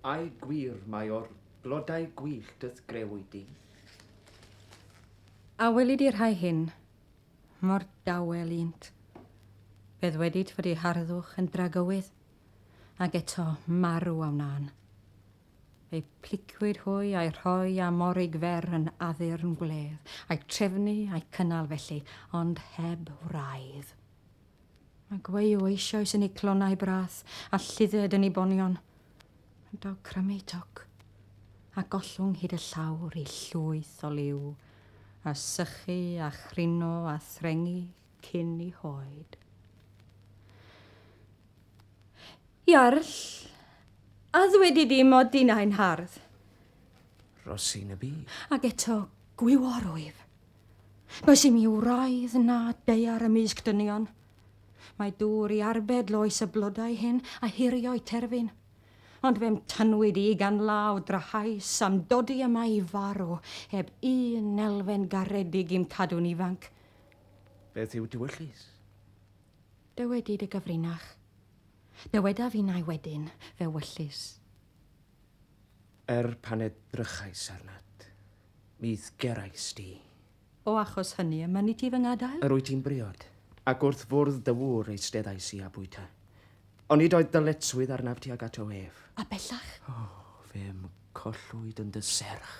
Ai gwir mai o'r blodau gwyllt y'th grewyd di? A weli di'r rhai hyn, mor dawel ŷnt? Fe ddwedit fod eu harddwch yn dragywydd, ac eto marw a wnân. Fe'u pliciwyd hwy a'u rhoi am orig fer yn addurn gwledd, a'u trefnu a'u cynnal felly, ond heb wraidd. Mae gweuw eisoes yn eu clonnau brath, a lludded yn eu bonion. Ond daw crymu toc, a gollwng hyd y llawr i llwyth o liw, a sychu a chrino a threngi cyn i hoed. Iarll, a ddwedi di mod dinau'n hardd? Rhosyn y byd. Ac eto gwiwor wyf. Does i mi wraidd na daear ymysg dynion. Mae dŵr i arbed loes y blodau hyn a hirio'u terfyn. Ond fe'm tynnwyd i gan law drahaus a'm dodi yma i farw heb un elfen garedig i'm cadw'n ifanc. Beth yw d'ewyllys? Dywedi dy gyfrinach. Dywedaf innau wedyn, f'ewyllys. Er pan edrychais arnat, mi'th gerais di. O achos hynny y mynni ti fy ngadael? Yr wyt ti'n briod, ac wrth fwrdd dy ŵr eisteddais i a bwyta. Onid oedd dyletswydd arnaf tuag ato ef? A bellach? O, fe'm collwyd yn dy serch,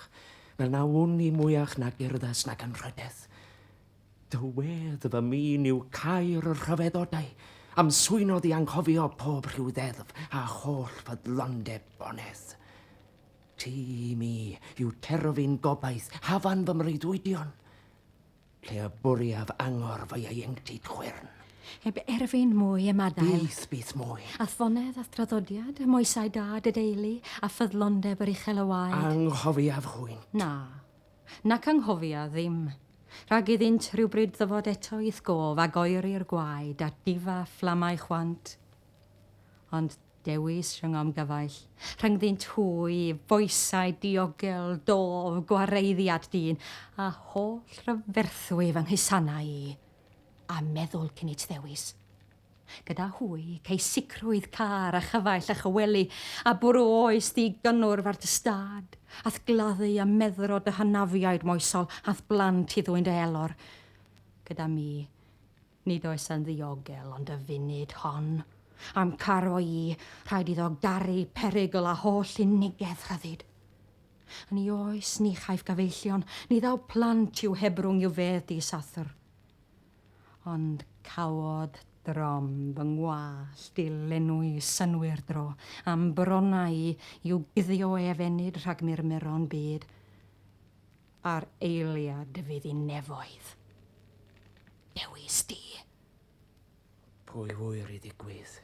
fel na wn i mwyach nag urddas nag anrhydedd. Dy wedd fy min yw caer y rhyfeddodau, a'm swynodd i anghofio pob rhyw ddeddf a holl ffyddlondeb bonedd. Ti i mi yw terfyn gobaith hafan fy mreuddwydion, lle y bwriaf angor fy ieuenctid chwyrn. Heb erfyn mwy ymadael. Byth, byth mwy. A'th fonedd a'th draddodiad, moesau da dy deulu, a ffyddlondeb yr uchel y waed. Anghofiaf hwynt. Na, Nac anghofia ddim. Rhag iddynt rhywbryd ddyfod eto i'th gof ag oeri'r gwaed a difa fflamau chwant. Ond dewis rhyngom gyfaill, rhyngddynt hwy, foesau diogel, dof, gwareiddiad dyn, a holl rhyferthwy fy nghusanau i, a meddwl cyn it ddewis. Gyda hwy, cei sicrwydd car a chyfaill a chyweli, a bwrw oes di gynnwrf ar dy stad, a'th gladdu a meddro dy hynafiaid moesol a'th blant i ddwyn dy elor. Gyda mi, nid oes yn ddiogel ond y funud hon. A'm caro i, rhaid iddo garu perygl a holl unigedd rhyddid. Yn ei oes ni chaiff gyfeillion, ni ddaw plant i'w hebrwng i'w fedd di-sathr. Ond cawod drom fy ngwallt i lenwi synnwyr dro, a'm bronnau i i'w guddio ef ennyd rhag murmuron byd. A'r eiliad fydd i nefoedd. Dewis di. Pwy ŵyr i ddigwydd?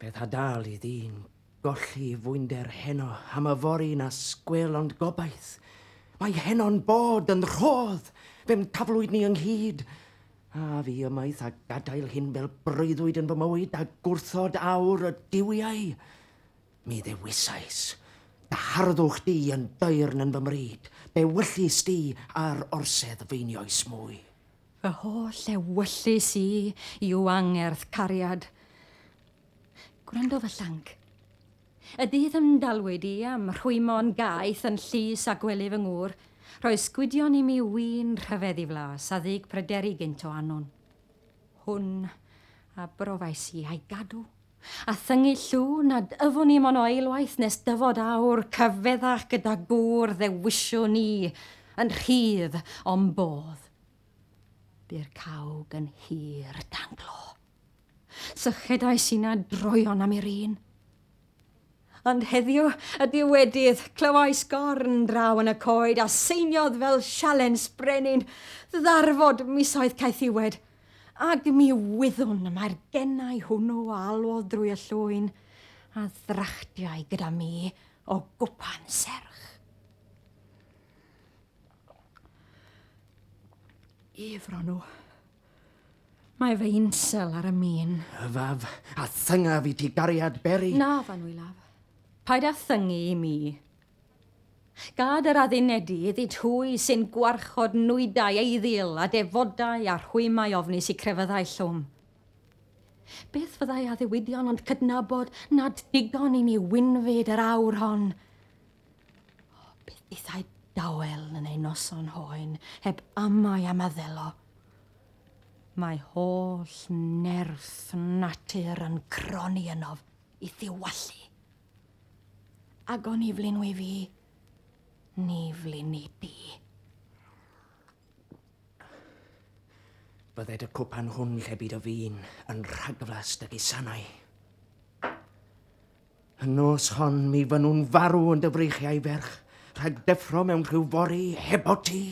Beth a dal i ddyn golli fwynder heno am yfory na sgwel ond gobaith? Mae heno'n bod yn rhodd! Fe'm taflwyd ni ynghyd. A fi ymaith a gadael hyn fel breuddwyd yn fy mywyd a gwrthod awr y duwiau? Mi ddewisais. Dy harddwch di yn daearn yn fy mryd, d'ewyllys di ar orsedd f'einioes mwy. Fy holl ewyllys i yw angerdd cariad. Gwrando fy llanc. Y dydd ymdalwyd i am rhwymo'n gaeth yn llys a gwely fy ngŵr, rhoes Gwydion i mi win rhyfedd i flas a ddug pryderu gynt o Annwn. Hwn a brofais i a'i gadw, a thyngu llw nad yfwn i mono eilwaith nes dyfod awr cyfeddach gyda gŵr ddewisiwn i yn rhydd o'm bodd. Bu'r cawg yn hir dan glo. Sychedais inna droeon am i'r un. Ond heddiw, y diwedydd, clywais gorn draw yn y coed a seiniodd fel sialens brenin ddarfod misoedd caethiwed. Ag mi wyddwn mai'r genau hwnnw a alwodd drwy y llwyn a ddrachtiai gyda mi o gwpan serch. Ifron nhw. Mae fy insel ar y min. Yfaf, a thyngaf i ti gariad beri. Na, f'anwylaf. Paid â thyngu i mi. Gad yr addunedi iddynt hwy sy'n gwarchod nwydau eiddil a defodau a rhwymau ofnus i crefyddau llwm. Beth fyddai addewidion ond cydnabod nad digon i ni wynfyd yr awr hon? O, beth ddithau dawel yn ei noson hoen, heb amau am addelo. Mae holl nerth natur yn cronni ynof i ddiwallu. Ac oni flinwi fi, ni flini di. Bydded y cwpan hwn lle byd y fin yn rhagflas dy gusanau. Y nos hon mi fynnwn farw yn dy freichiau ferch, rhag deffro mewn rhyw fori hebot ti.